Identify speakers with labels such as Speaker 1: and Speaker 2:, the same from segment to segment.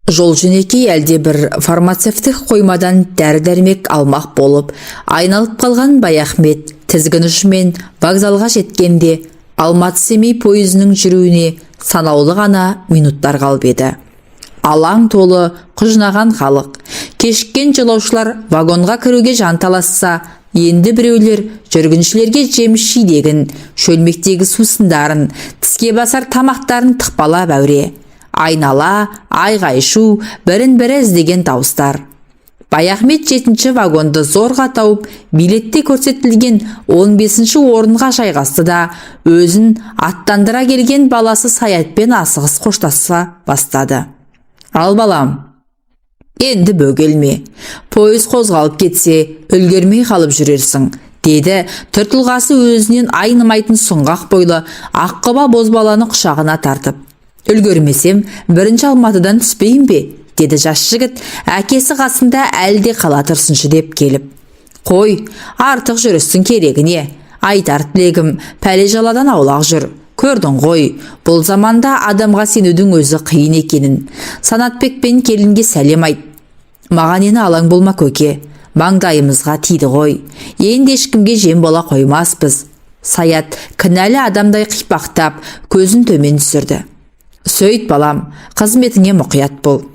Speaker 1: Жол-жөнекей әлде бір фармацевтік қоймадан дәрі-дәрмек алмақ болып айналып қалған Баяхмет тізгін ұшымен вокзалға жеткенде Алматы-Семей пойызының жүруіне санаулы ғана минуттар қалып еді. Алаң толы құжынаған халық, кешіккен жолаушылар вагонға кіруге жанталасса, енді біреулер жүргіншілерге жеміс-жидегін, шөлмектегі сусындарын, тіске басар тамақтарын тықпалап әуре. Айнала айғай-шу, бірін-бірі іздеген дауыстар. Баяхмет жетінші вагонды зорға тауып, билетте көрсетілген 15-ші орынға жайғасты да, өзін аттандыра келген баласы Саятпен асығыс қоштаса бастады. «Ал, балам, енді бөгелме, пойыз қозғалып кетсе, үлгермей қалып жүрерсің», – деді түр-тұлғасы өзінен айнымайтын сұңғақ бойлы аққұба бозбаланы құшағына тартып. «Үлгермесем, бірінші Алматыдан түспейін бе?» – деді жас жігіт, әкесі қасында әлі де қала тұрсыншы деп келіп. «Қой, артық жүрістің керегі не? Айтар тілегім, пәле-жаладан аулақ жүр. Көрдің ғой, бұл заманда адамға сенудің өзі қиын екенін. Санатбек пен келінге сәлем айт». «Маған ені алаң болма, көке, маңдайымызға тиді ғой. Енді ешкімге жем бола қоймаспыз». Саят кінәлі адамдай қипақтап, көзін төмен түсірді. «Сөйт, балам, қызметіңе мұқият бол».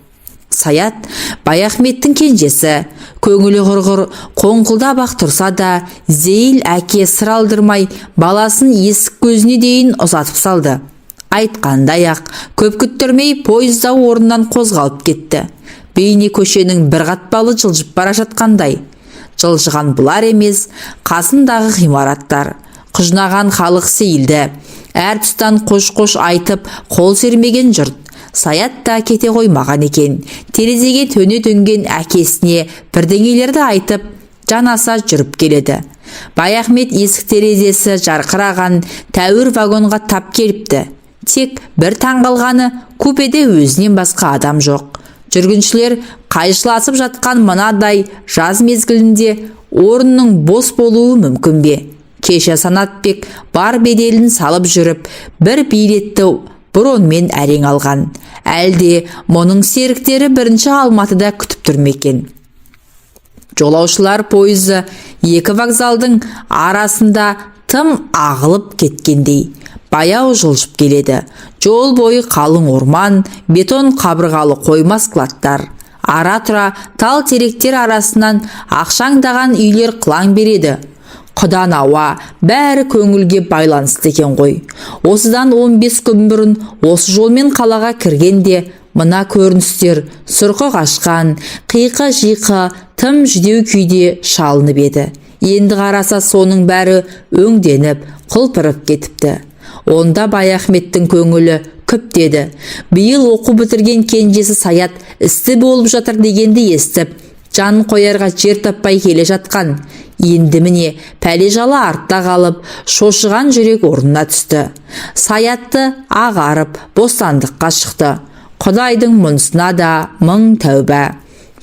Speaker 1: Саят Баяхметтің кенжесі, көңілі құрғыр, қоңқылдап ақ тұрса да, зейіл әке сыр алдырмай, баласын есік көзіне дейін ұзатып салды. Айтқандай-ақ, көп күттірмей пойыз да орнынан қозғалып кетті. Бейне көшенің бір қатпалы жылжып бара жатқандай. Жылжыған бұлар емес, қасындағы ғимараттар. Құжынаған халық сейілді. Әр тұстан қош-қош айтып, қол сермеген жұрт. Саят та кете қоймаған екен. Терезеге төне төнген әкесіне бірдеңелерді айтып, жанаса жүріп келеді. Баяхмет есік терезесі жарқыраған тәуір вагонға тап келіпті. Тек бір таңғалғаны, купеде өзінен басқа адам жоқ. Жүргіншілер қайшыласып жатқан мынадай жаз мезгілінде орынның бос болуы мүмкін бе? Кеше Санатбек бар беделін салып жүріп, бір билетті броньмен әрең алған. Әлде мұның серіктері бірінші Алматыда күтіп тұр ма екен? Жолаушылар пойызы екі вокзалдың арасында тым ағылып кеткендей баяу жылжып келеді. Жол бойы қалың орман, бетон қабырғалы қойма, складтар. Ара-тұра тал теректер арасынан ақшаңдаған үйлер қылаң береді. Құдан ауа, бәрі көңілге байланысты екен ғой. Осыдан 15 күн бұрын осы жолмен қалаға кіргенде мына көріністер сұрқы қашқан, қиқы-жиқы, тым жүдеу күйде шалынып еді. Енді қараса, соның бәрі өңденіп, құлпырып кетіпті. Онда Баяхметтің көңілі күптеді. Биыл оқу бітірген кенжесі Саят істі болып жатыр дегенді естіп, жан қоярға жер таппай келе жатқан. Енді міне, пәле-жала артта қалып, шошыған жүрек орнына түсті. Саятты ағарып, бостандыққа шықты. Құдайдың мұнысына да мың тәуба.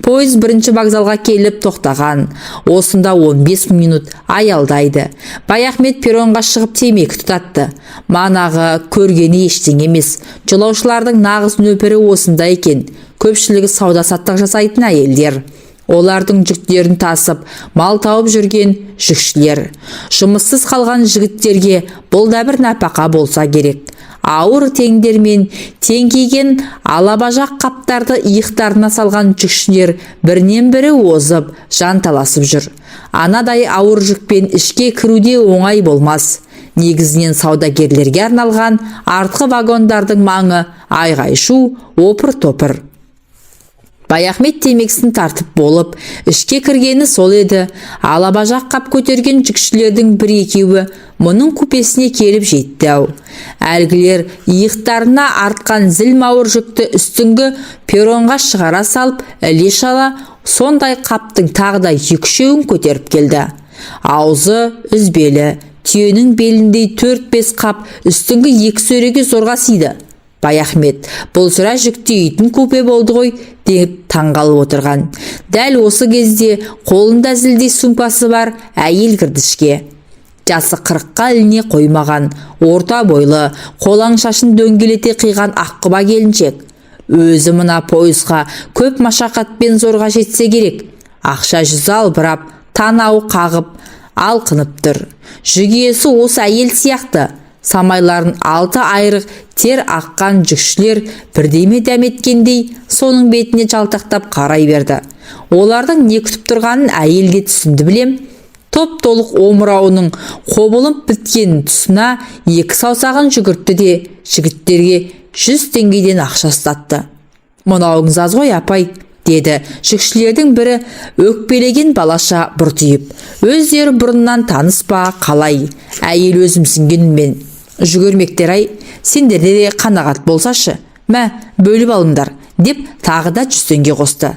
Speaker 1: Пойыз бірінші вокзалға келіп тоқтаған. Осында 15 минут аялдайды. Баяхмет перронға шығып, темекі тұтатты. Манағы көргені ештеңе емес. Жолаушылардың нағыз нөпірі осында екен. Көпшілігі сауда-саттық жасайтын әйелдер. Олардың жүктерін тасып, мал тауып жүрген жүкшілер. Жұмыссыз қалған жігіттерге бұл да бір нәпақа болса керек. Ауыр теңдермен теңкиген алабажақ қаптарды иықтарына салған жүкшілер бірінен бірі озып, жанталасып жүр. Анадай ауыр жүкпен ішке кіруде оңай болмас. Негізінен саудагерлерге арналған артқы вагондардың маңы айғай-шу, опыр-топыр. Баяхмет темекісін тартып болып, ішке кіргені сол еді, алабажақ қап көтерген жүкшілердің бір-екеуі мұның купесіне келіп жетті-ау. Әлгілер иықтарына артқан зілмауыр жүкті үстіңгі перронға шығара салып, іле-шала сондай қаптың тағы да екі-үшеуін көтеріп келді. Аузы үзбелі, түйенің беліндей төрт-бес қап үстіңгі екі сөреге зорға сыйды. Баяхмет бұл сірә жүк тиейтін купе болды ғой деп таңғалып отырған. Дәл осы кезде қолында зілдей сумкасы бар әйел кірді ішке. Жасы 40-қа іліне қоймаған, орта бойлы, қолаң шашын дөңгелете қиған аққұба келіншек. Өзі мына пойызға көп машақатпен зорға жетсе керек. Ақша жүзі албырап, танауы қағып, алқынып тұр. Жүк иесі осы әйел сияқты. Самайларын алты айрық тер аққан жүкшілер бірдеме дәметкендей соның бетіне жалтақтап қарай берді. Олардың не күтіп тұрғанын әйел де түсінді білем. Топ-толық омырауының қобылып біткен тұсына екі саусағын жүгіртті де жігіттерге 100 теңгеден ақша ұстатты. «Мынауыңыз аз ғой, апай», деді жүкшілердің бірі өкпелеген балаша бұртиып. Өздері бұрыннан таныс па, қалай, әйел өзімсінген үнмен: «Жүгірмектер-ай, сендерде де қанағат болсашы, мә, бөліп алыңдар», деп тағы да 100 теңге қосты.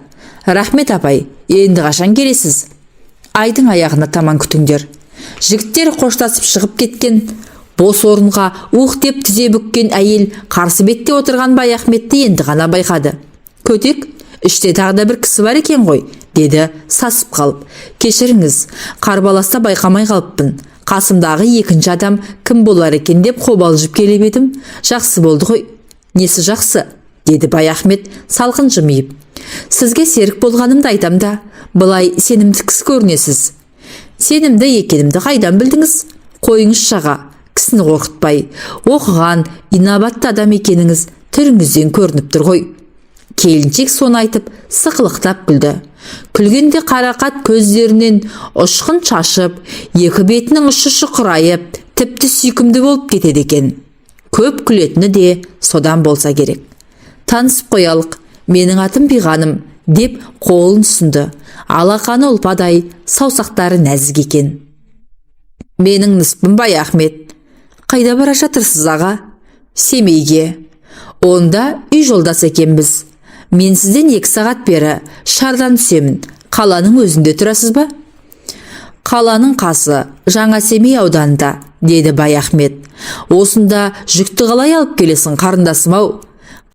Speaker 1: «Рахмет, апай, енді қашан келесіз?» «Айдың аяғына таман күтіңдер». Жігіттер қоштасып шығып кеткен бос орынға ух деп тізе бүккен әйел қарсы бетте отырған Баяхметті енді ғана байқады. «Көтек, іште тағы да бір кісі бар екен ғой», деді сасып қалып. «Кешіріңіз, қарбаласта байқамай қалыппын. Қасымдағы екінші адам кім болар екен деп қобалжып келіп едім. Жақсы болды ғой». «Несі жақсы?» деді Баяхмет салқын жымиып. «Сізге серік болғанымды айтам да, былай сенімді кісі көрінесіз». «Сенімді екенімді қайдан білдіңіз?» «Қойыңызшы, аға, кісіні қорқытпай. Оқыған, инабатты адам екеніңіз түріңізден көрініп тұр ғой». Келіншек соны айтып сықылықтап күлді. Күлгенде қарақат көздерінен ұшқын шашып, екі бетінің ұшы шұқырайып, тіпті сүйкімді болып кетеді екен. Көп күлетіні де содан болса керек. «Танысып қоялық, менің атым Биғаным», деп қолын ұсынды. Алақаны ұлпадай, саусақтары нәзік екен. «Менің ныспым Баяхмет. Қайда бара жатырсыз, аға?» «Семейге». «Онда үй жолдас екенбіз. Мен сізден 2 сағат бері шардан түсемін. Қаланың өзінде тұрасыз ба?» «Қаланың қасы, Жаңа Семей ауданында», деді Баяхмет. «Осында жүкті қалай алып келесің, қарындасым ау?